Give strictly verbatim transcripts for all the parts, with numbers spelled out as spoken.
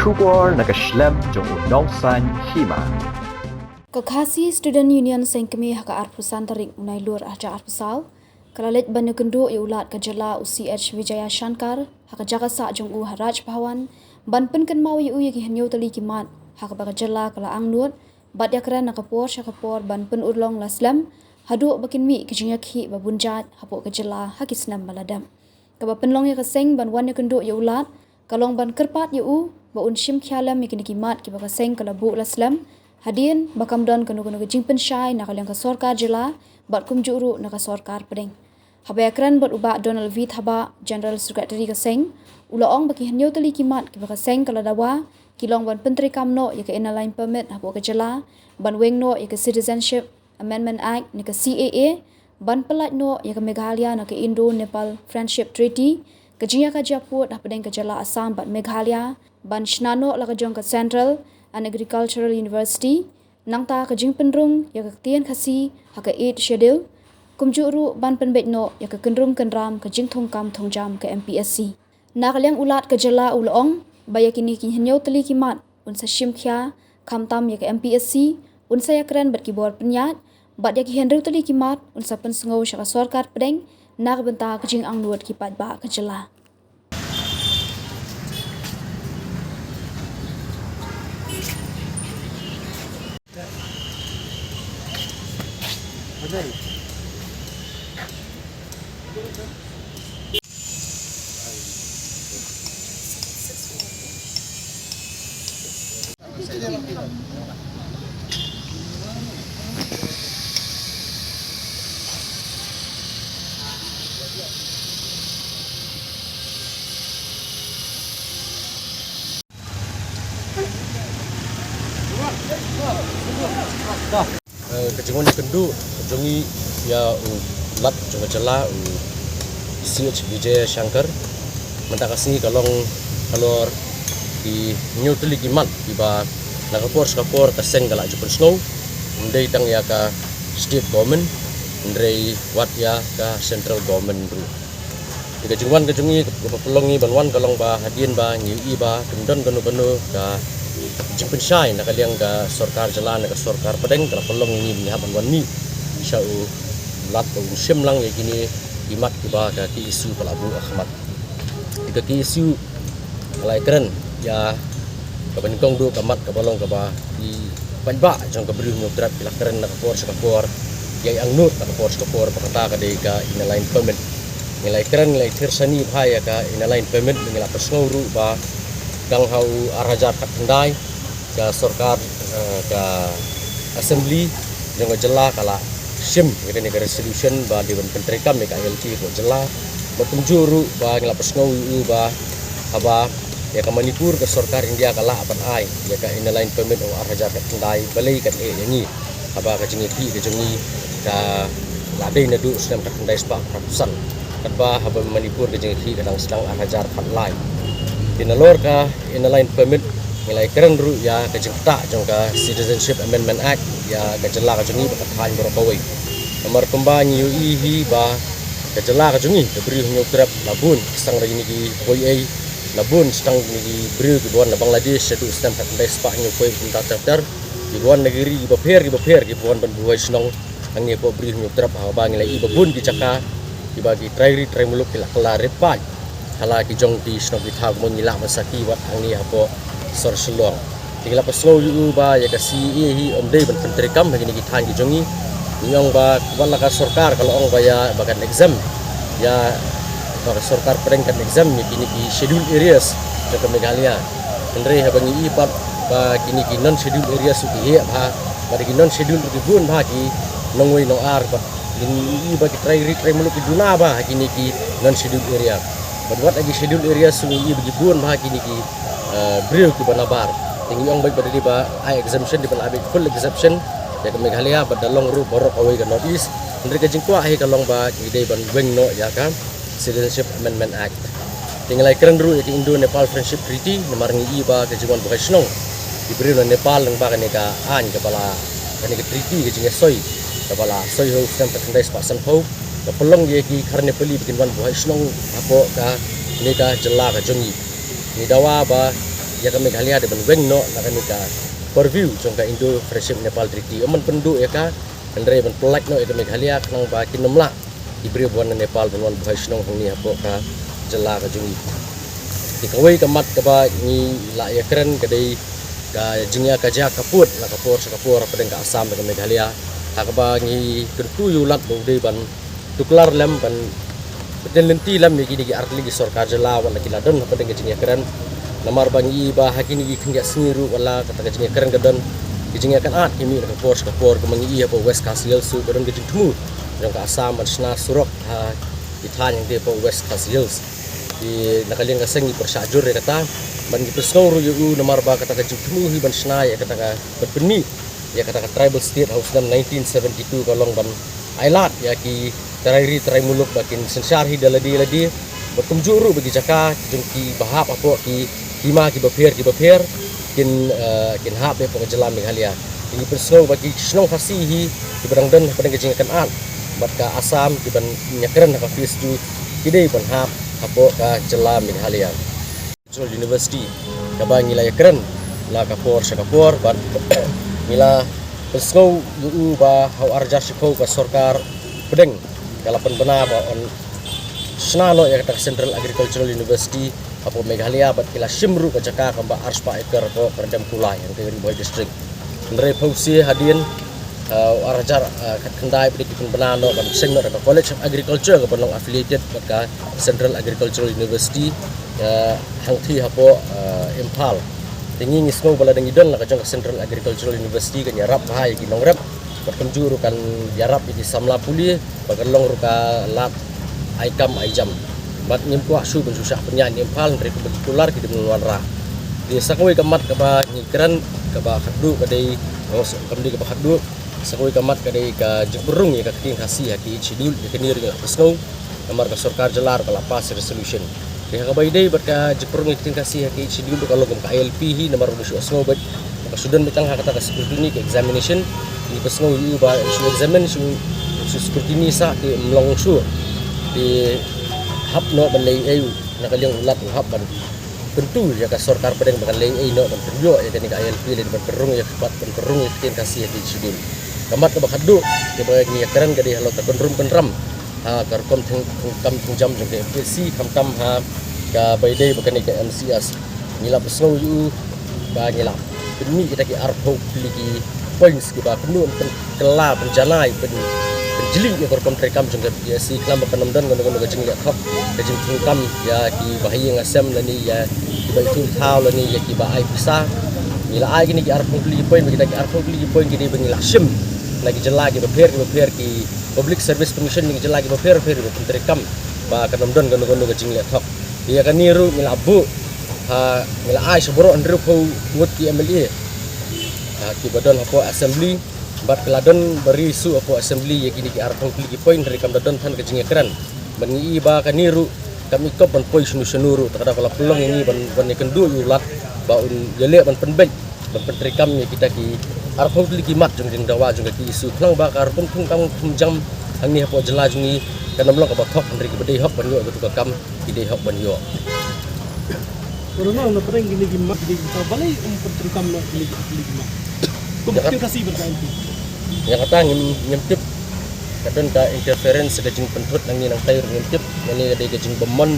Khubor na ka shlem jong u nongsaiñ hima. Ka Khasi Student Union Seng Kmie ha ka arphew san tarik u Nailur arhajar arphew saw ka la leit ban ïakynduh ïa u Lat ka jylla u C H Vijayashankar ha ka jaka sah jong u ha Raj Bhavan ban pynkynmaw ïa u ïa ki hynñiew tylli ki mat ha kaba ka jylla ka la angnud bad ïakren na ka por sha ka por ban pynurlong la slem haduh ba kin mih ki jingïakhih ba bun jait hapoh ka jylla ha ki snem ba la dep. Kaba pynlong ïa ka seng ban wan ïakynduh ïa u Lat ka long ban kyrpad ïa u ba un shim khia lem ïa kine ki mat kiba ka seng ka la buh la slem hadien ba kam don kano kano ka jingpynshai na ka liang ka sorkar jylla bad kumjuh ruh na ka sorkar pdeng. Haba ïakren bad u Bah Donald V Thabah, General Secretary ka seng, u la ong ba ki hynñiew tylli ki mat kiba ka seng ka la dawa ki long ban pyntreikam noh ïa ka Inner Line Permit hapoh ka jylla, ban weng noh ïa ka Citizenship Amendment Act ne ka C A A, ban pyllait noh ïa ka Meghalaya na ka Indo-Nepal Friendship Treaty, ka jingïakajia pud hapdeng ka jylla Assam bad Meghalaya, ban shna noh la ka jong ka Central and Agricultural University, nangta ka jingpynrung ïa ka ktien Khasi ha ka Eighth Schedule, kumjuh ruh ban pynbeit noh ïa ka kynrum kynram ka jingthungkam thungjam ka M P S C. Na ka liang u Lat ka jylla u la ong ba ïa kine ki hynñiew tylli ki mat un sa shim khia, khamtam ïa ka M P S C un sa ïakren bad ki bor pynïaid, bad ïa ki hynriew tylli ki mat un sa pynsngew sha ka sorkar pdeng na ka bynta ka jingangnud ki paidbah ka jylla. Eh, ka jingwan ïakynduh jong ngi ïa u Lat jong ka jylla u C H Vijayashankar. Mynta ka sngi ka long halor ki hynñiew tylli ki mat kiba na ka por sha ka por ka seng ka la ju pynsngew. Ym dei tang ïa ka state government, hynrei wat ïa ka central government ruh. Te ka jingwan ka jong ngi kaba pynlong ngi ban wan ka long ba hadien ba ngi ïohi ba kim don kano kano ka jingpynshai na ka liang ka sorkar jylla ne ka sorkar pdeng, ka la pynlong ïa ngi ba ngi hap ban wan mih sha u Lat ba un shim lang ïa kine ki mat kiba ka K S U ka la buh ha khmat. Te ka K S U ka la ïakren ïa kaba nyngkong duh ka mat kaba long kaba ki paidbah jong ka Bri u Hynñiewtrep ki la kren na ka por sha ka por, ïa ïa angnud na ka por sha ka por, ba kata ka dei ka Inner Line Permit. Ngi la ïakren, ngi la ïathir shane bha ïa ka Inner Line Permit, ngi la pynsngew ruh ba dang ha u arhajar khatkhyndai ka sorkar, eh, ka Assembly jong ka jylla ka la shim ïa kane ka resolution ba dei ban pyntreikam ïa ka I L P ka jylla, bad kumjuh ruh ba ngi la pynsngew ïa u ba haba ïa ka Manipur ka sorkar India ka lah ban ai ïa ka Inner Line Permit ha u arhajar khatkhyndai, balei kan eh ïa ngi haba ka jingïakhih ka jong ngi ka la dei naduh u snem khatkhyndai spah khatsan, katba haba Manipur ka jingïakhih ka dang sdang arhajar khatlai. Te nalor ka Inner Line Permit ngi la ïakren ruh ïa ka jingktah jong ka Citizenship Amendment Act ïa ka jylla ka jong ngi bad ka thaiñ baroh kawei. Namar kumba ngi ïohi hi ba ka jylla ka jong ngi ka Bri u Hynñiewtrep la bun sdang da kine ki poi ei, la bun sdang kine ki briew kiba wan na Bangladesh shaduh u snem khatkhyndai spah hynñiewphew kumta ter ter, kiba wan na ki ri kiba pher kiba pher kiba wan ban buhai shnong hangne hapoh Bri u Hynñiewtrep, haba ngi la ïohi ba bun ki jaka kiba ki trai ri trai muluk ki la kylla rit paid ha la ki jong ki shnong ki thaw kumba ngi lah ban sakhi wat hangne hapoh sor Shillong. Te ngi la pynsngew ïa u ba ïa ka C A A hi ym dei ban pyntreikam ha kine ki thaiñ ki jong ngi. Ngi ong ba wat la ka sorkar ka la ong ba ïa ba kan exempt ïa, ba ka sorkar pdeng kan exempt ïa kine ki scheduled areas jong ka Meghalaya. Hynrei haba ngi ïohi pat ba kine ki non scheduled areas ruh ki heh bha, ba da ki non scheduled ruh ki bun bha ki nongwei nongar, bad ngi ïohi ba ki trai ri trai muluk ki duna bha ha kine ki non scheduled area. Bad wat ha ki scheduled areas ruh ngi ïohi ba ki bun bha kine ki, eh, briew kiba nabar. Te ngi ong beit ba da dei ba ai exemption, dei ban ai beit full exemption ïa ka Meghalaya bad da long ruh baroh kawei ka North East. Hynrei ka jingkwah hi ka long ba ngi dei ban weng noh ïa ka Citizenship Amendment Act. Te ngi la ïakren ruh ïa ka Indo-Nepal Friendship Treaty, namar ngi ïohi ba ka jingwan buhai shnong ki briew na Nepal lyngba kane ka aiñ kaba la, kane ka treaty, ka jingïasoi kaba la soi ha u snem khatkhyndai spah sanphew, ka pynlong ïa ki khar Nepali ba kin wan buhai shnong hapoh kane ka jylla ka jong ngi. Ngi dawa ba ïa ka Meghalaya dei ban weng noh na kane ka purview jong ka Indo Friendship Nepal Treaty. Ym ban pynduh ïa ka, hynrei ban pyllait noh ïa ka Meghalaya khnang ba kin ym lah ki briew ba wan na Nepal ban wan buhai shnong hangne hapoh ka jylla ka jong ngi. Te kawei ka mat kaba ngi la ïakren ka dei ka jingïakajia ka pud na ka por sha ka por hapdeng ka Assam bad ka Meghalaya, ha kaba ngi kyntu ïa u Lat ba u dei ban tuklar lem, ban pynlynti lem ïa kine ki artylli ki sorkar jylla wat la ki la don hapdeng ka jingïakren. Namar ba ngi i ba ha kine ki khyndiat sngi ruh wat la kata ka jingïakren ka don, ki jingïakynad ki mih na ka por sha ka por. Kumba ngi i hapoh West Khasi Hills ruh ka don ka jingthmu jong ka Assam ban shna surok ha ki thaiñ hangtei hapoh West Khasi Hills. Te na ka liang ka seng ngi pyrshah jur ïa kata, bad ngi pynsngew ruh ïa u namar ba kata ka jingthmu hi ban shna ïa kata ka, ban pynmih ïa kata ka tribal state ha u snem nineteen seventy-two ka long ban ailad ïa ki trai ri trai muluk ba kin synshar hi da lade lade, bad kumjuh ruh ba ki jaka jong ki bahap hapoh ki hima kiba pher kiba pher kin, eh, kin hap hapoh ka jylla Meghalaya. Te ngi pynsngew ba ki shnong Khasi hi kiba dang don hapdeng ka jingïakynad bad ka Assam kiban ïakren ha ka phase two ki dei ban hap hapoh ka jylla Meghalaya. Agricultural University kaba ngi la ïakren na ka por sha ka por, bad ngi la pynsngew ïa u ba ha u ar hajar shiphew ka sorkar pdeng ka la pynbna ba yn shna noh ïa kata ka Central Agricultural University hapoh Meghalaya, bad ki la shim ruh ka jaka kaba ar spah acre hapoh Kyrdem Kulai hangtei Ri Bhoi District. Hynrei phewse hadien, uh, ar hajar, uh, khatkhyndai ba dei ki pynbna noh ban seng noh da ka College of Agriculture kaba long affiliated bad ka Central Agricultural University, uh, hangtei hapoh, uh, Imphal. Te ngi ngi sngew ba la dang ïadon la ka jong ka Central Agricultural University kan ïarap bha ïa ki nongrep, bad kumjuh ruh kan ïarap ïa ki samla pule, ba kan long ruh ka lad ai kam ai jam. Bad ngim kwah shuh ban shu shah pynïaid na Imphal, hynrei kumba ki kular ki dei ban wanrah. Te sa kawei ka mat kaba ngi kren kaba khatduh ka dei, oh, sa, kam dei kaba khatduh, sa kawei ka mat ka dei ka jingpynrung ïa ka ktien Khasi ha ki Eighth Schedule, ïa kane ruh ngi la pynsngew namar ka sorkar jylla ruh ka la pass resolution. Te ha kaba ïadei bad ka jingpynrung ïa ka ktien Khasi ha ki Eighth Schedule ruh ka long kum ka I L P hi, namar ba ngi shu sngew bad ka shu don beit tang ha kata ka scrutiny, ka examination. Ngi pynsngew ïa u ba shu examine, shu, shu scrutiny sa, te ym long shuh. Te hap noh ban leh ei ei na ka liang u Lat u hap ban kyntu ïa ka sorkar pdeng ba kan leh ei ei noh ban pynïoh ïa kane ka I L P lane ban pynrung ïa ka, ban pynrung ïa ka ktien Khasi ha ki Eighth Schedule. Ka mat kaba khatduh kaba ngi ïakren ka dei halor ka kynrum kynram ha ka rukom theng, thengkam thengjam jong ka M P S C, khamtam ha kaba ïadei bad kane ka M C S. Ngi la pynsngew ïa u ba ngi la pynmih kita ki arphew tylli ki points kiba kumno ban pynkylla, pynjanai, pyn, pynjli ïa ka rukom treikam jong ka M P S C khnang ba kan ym don kano kano ka jingleh thok, ka jingthungkam ïa kiba ha ïing ha sem lane ïa kiba ithuh ithaw lane ïa kiba ai pisa. Ngi la ai kine ki arphew tylli ki point, ba kita ki arphew tylli ki point ki dei ba ngi la shim na ki jylla kiba pher kiba pher, ki Public Service Commission na ki jylla kiba pher pher ba pyntreikam ba kan ym don kano kano ka jingleh thok. Ïa kane ruh ngi la buh, ha, ngi la ai sha baroh hynriewphew ngut ki M L A, ha, kiba don hapoh Assembly, bad ki la don ba ri suh hapoh Assembly ïa kine ki arphew tylli ki point, hynrei kam da don than ka jingïakren. Bad ngi i ba kane ruh kam i kop ban poi shano shano ruh, te ka daw ka la pynlong ïa ngi ban, ban ïakynduh ïa u Lat ba un ïaleh ban pynbeit, ban pyntreikam ïa kita ki arphew tylli ki mat jong ka jingdawa jong ka K S U, khnang ba ka rukom thungkam thungjam hangne hapoh jylla jong ngi kan ym long kaba thok, hynrei kiba dei hok ban ïoh ïa katu ka kam ki dei hok ban ïoh. Ora na, na pdeng kine ki mat, kine ki mat, balei ym pyntreikam noh kine ki, kine ki mat? Kum ïa ka, ktien Khasi bad ka M P. Ïa kata ngim, ngim tip. Ka don ka interference, ka jingpynthut nangne nangtai ruh ngim tip. Kane ka dei ka jingbym mon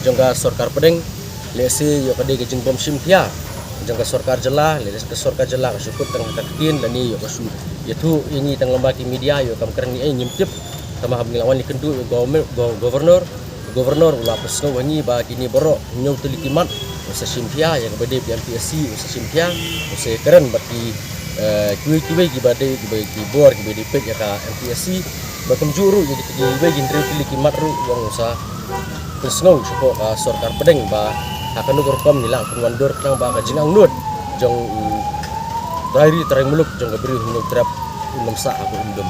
jong ka sorkar pdeng. Lehse ïoh ka dei ka jingbym shimkhia jong ka sorkar jylla, lehse ka sorkar jylla ka shu kut tang ha ka ktien, lane ïoh ka shu ïathuh ïa ngi tang lyngba ki media, ïoh kam kren ïa ei, ngim tip. Tangba haba ngi la wan ïakynduh ïa u gov-, gov-, governor, u governor u la pynsngew ha ngi ba kine baroh hynñiew tylli ki mat u sa shimkhia, ïa kaba dei bad ka M P S C u sa shimkhia, u sa ïakren bad ki, eh, kiwei kiwei kiba dei, kiba, ki bor kiba dei peit ïa ka M P S C. Bad kumjuh ruh ïa kita kiwei ki hynriew tylli ki mat ruh u ong u sa pynsngew shapoh ka sorkar pdeng ba ha kano ka rukom ngi lah ban wandur khnang ba ka jingangnud jong u trai ri trai muluk jong ka Bri u Hynñiewtrep un ym sah ha ka umdum.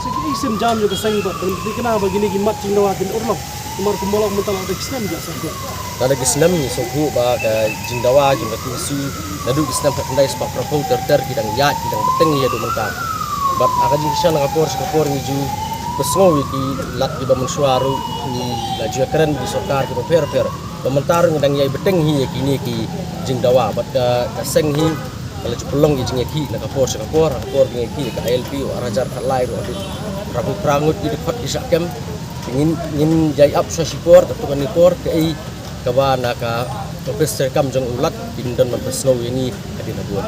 Sa ki ei sienjam jong ka seng bad ban thikna ba kine ki mat jingdawa kin urlong. Namar kumba long mynta la da ki snem ki la sngewthuh. La da ki snem ngi sngewthuh ba ka jingdawa jong ka K S U naduh ki snem khatkhyndai spah phraphew ter ter ki dang ïaid, ki dang bteng ïa haduh mynta. Bad ha ka jingkyrshan na ka por sha ka por ngi ju pynsngew ïa ki lad kiba mynshuwa ruh, ngi la ju ïakren bad ki sorkar kiba pher pher. Ba mynta ruh ngi dang ïai bteng hi ïa kine ki jingdawa bad ka, ka seng hi ka la ju pynlong ki jingïakhih na ka por sha ka por, ha ka por jingïakhih ka I L P u ar hajar khatlai ruh, phra phew phra ngut ki dkhot ki shah kem. Ngin, ngin ïai ap sha shipor, katto katne por, kaei kaba na ka office treikam jong u Lat kin don ban pynsngew ïa ngi hadien habud.